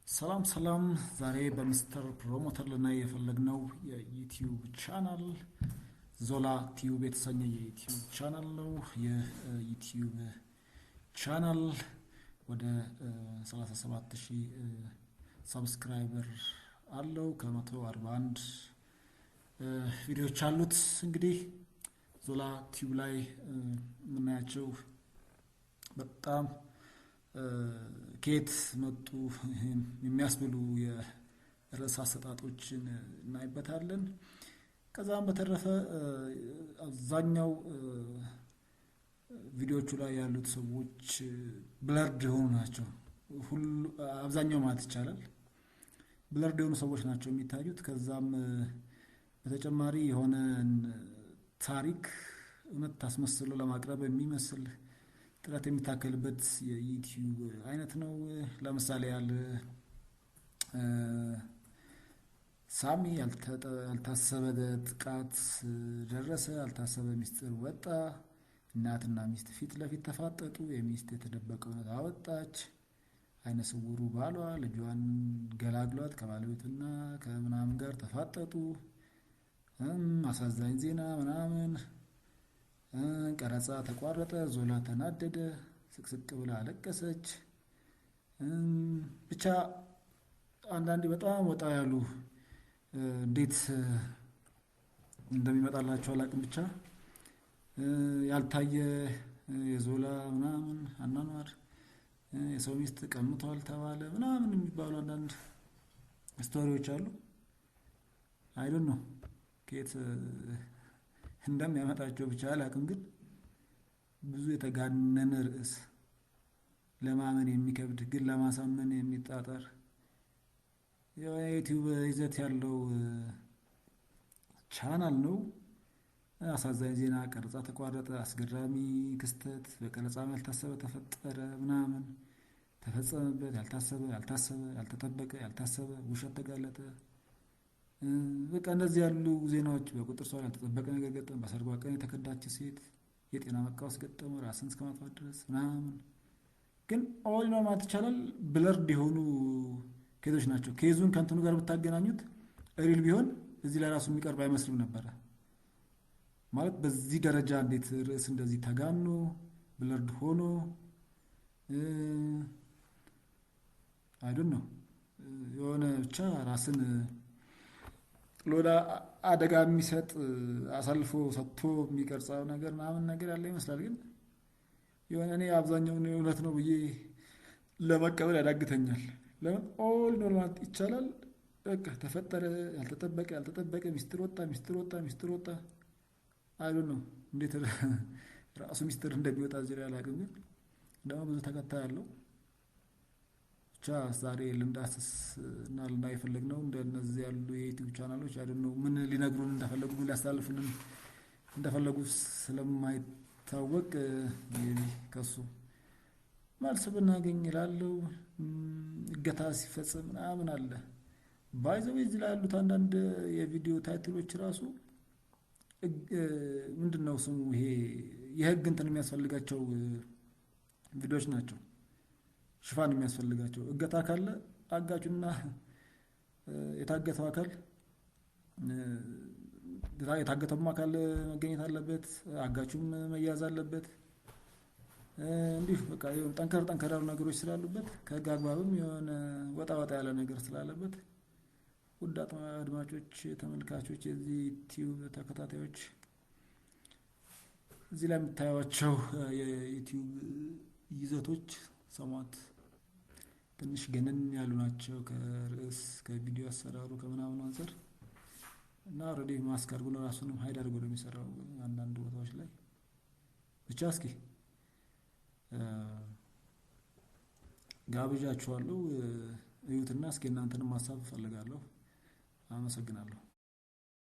ሰላም ሰላም፣ ዛሬ በሚስተር ፕሮሞተር ልናይ የፈለግነው የዩቲዩብ ቻናል ዞላ ቲዩብ የተሰኘ የዩቲዩብ ቻናል ነው። የዩቲዩብ ቻናል ወደ 37 ሺህ subscriber አለው። ከ141 ቪዲዮዎች አሉት። እንግዲህ ዞላ ቲዩብ ላይ የምናያቸው በጣም ከየት መጡ የሚያስብሉ የርዕስ አሰጣጦችን እናይበታለን። ከዛም በተረፈ አብዛኛው ቪዲዮዎቹ ላይ ያሉት ሰዎች blurred የሆኑ ናቸው። ሁሉ አብዛኛው ማለት ይቻላል blurred የሆኑ ሰዎች ናቸው የሚታዩት። ከዛም በተጨማሪ የሆነን ታሪክ እውነት ታስመስሎ ለማቅረብ የሚመስል ጥረት የሚታከልበት የዩቲዩብ አይነት ነው። ለምሳሌ ያህል ሳሚ ያልታሰበ ጥቃት ደረሰ፣ ያልታሰበ ሚስጥር ወጣ፣ እናትና ሚስት ፊት ለፊት ተፋጠጡ፣ የሚስት የተደበቀ እውነት አወጣች፣ አይነ ስውሩ ባሏ ልጇን ገላግሏት ከባለቤቱና ከምናምን ጋር ተፋጠጡ፣ አሳዛኝ ዜና ምናምን፣ ቀረጻ ተቋረጠ፣ ዞላ ተናደደ፣ ስቅስቅ ብላ አለቀሰች። ብቻ አንዳንዴ በጣም ወጣ ያሉ እንዴት እንደሚመጣላቸው አላውቅም። ብቻ ያልታየ የዞላ ምናምን አኗኗር፣ የሰው ሚስት ቀምቷል ተባለ ምናምን የሚባሉ አንዳንድ story ዎች አሉ። I don't know ከየት እንደሚያመጣቸው ብቻ አላውቅም። ግን ብዙ የተጋነነ ርዕስ፣ ለማመን የሚከብድ ግን ለማሳመን የሚጣጠር የዩቲዩብ ይዘት ያለው ቻናል ነው። አሳዛኝ ዜና፣ ቀረጻ ተቋረጠ፣ አስገራሚ ክስተት፣ በቀረጻም ያልታሰበ ተፈጠረ ምናምን ተፈጸመበት፣ ያልታሰበ ያልታሰበ ያልተጠበቀ ያልታሰበ ውሸት ተጋለጠ። በቃ እንደዚህ ያሉ ዜናዎች፣ በቁጥር ሰው ያልተጠበቀ ነገር ገጠመ፣ በሰርጓ ቀን የተከዳች ሴት፣ የጤና መቃወስ ገጠመ፣ ራስን እስከ ማጥፋት ድረስ ምናምን። ግን all in all ማለት ይቻላል blurred የሆኑ case ኦች ናቸው። case ኡን ከእንትኑ ጋር ብታገናኙት real ቢሆን እዚህ ላይ ራሱ የሚቀርብ አይመስልም ነበረ። ማለት በዚህ ደረጃ እንዴት ርዕስ እንደዚህ ተጋኖ blurred ሆኖ፣ I don't know፣ የሆነ ብቻ ራስን ለወደ አደጋ የሚሰጥ አሳልፎ ሰጥቶ የሚቀርጸው ነገር ምናምን ነገር ያለ ይመስላል። ግን የሆነ እኔ አብዛኛውን እውነት ነው ብዬ ለመቀበል ያዳግተኛል። ለምን all in all ማለት ይቻላል በቃ ተፈጠረ፣ ያልተጠበቀ ያልተጠበቀ ሚስጥር ወጣ፣ ሚስጥር ወጣ፣ ሚስጥር ወጣ። I don't know እንዴት ራሱ ሚስጥር እንደሚወጣ እዚህ ላይ አላውቅም። ግን ደግሞ ብዙ ተከታይ አለው። ብቻ ዛሬ ልንዳስስ እና ልናይ የፈለግነው እንደነዚህ ያሉ የዩቲዩብ ቻናሎች I don't know ምን ሊነግሩን እንደፈለጉ፣ ምን ሊያስተላልፉልን እንደፈለጉ ስለማይታወቅ ከሱ መልስ ብናገኝ እላለሁ። እገታ ሲፈጽም ምናምን አለ። By the way እዚህ ላይ ያሉት አንዳንድ የቪዲዮ title ኦች ራሱ ምንድን ነው ስሙ፣ ይሄ የህግ እንትን የሚያስፈልጋቸው ቪዲዮዎች ናቸው። ሽፋን የሚያስፈልጋቸው እገታ ካለ አጋጩና የታገተው አካል፣ የታገተውም አካል መገኘት አለበት፣ አጋቹም መያዝ አለበት። እንዲሁ በቃ ጠንከር ጠንከር ያሉ ነገሮች ስላሉበት፣ ከህግ አግባብም የሆነ ወጣ ወጣ ያለ ነገር ስላለበት፣ ውድ አድማጮች፣ ተመልካቾች፣ የዚህ ዩቲዩብ ተከታታዮች፣ እዚህ ላይ የምታዩቸው የዩቲዩብ ይዘቶች somewhat ትንሽ ገነን ያሉ ናቸው ከርዕስ፣ ከቪዲዮ አሰራሩ፣ ከምናምኑ አንፃር። እና already mask አድርጎ ነው፣ ራሱንም hide አድርጎ ነው የሚሰራው አንዳንድ ቦታዎች ላይ። ብቻ እስኪ ጋብዣችኋለሁ፣ እዩትና እስኪ እናንተንም ሀሳብ እፈልጋለሁ። አመሰግናለሁ።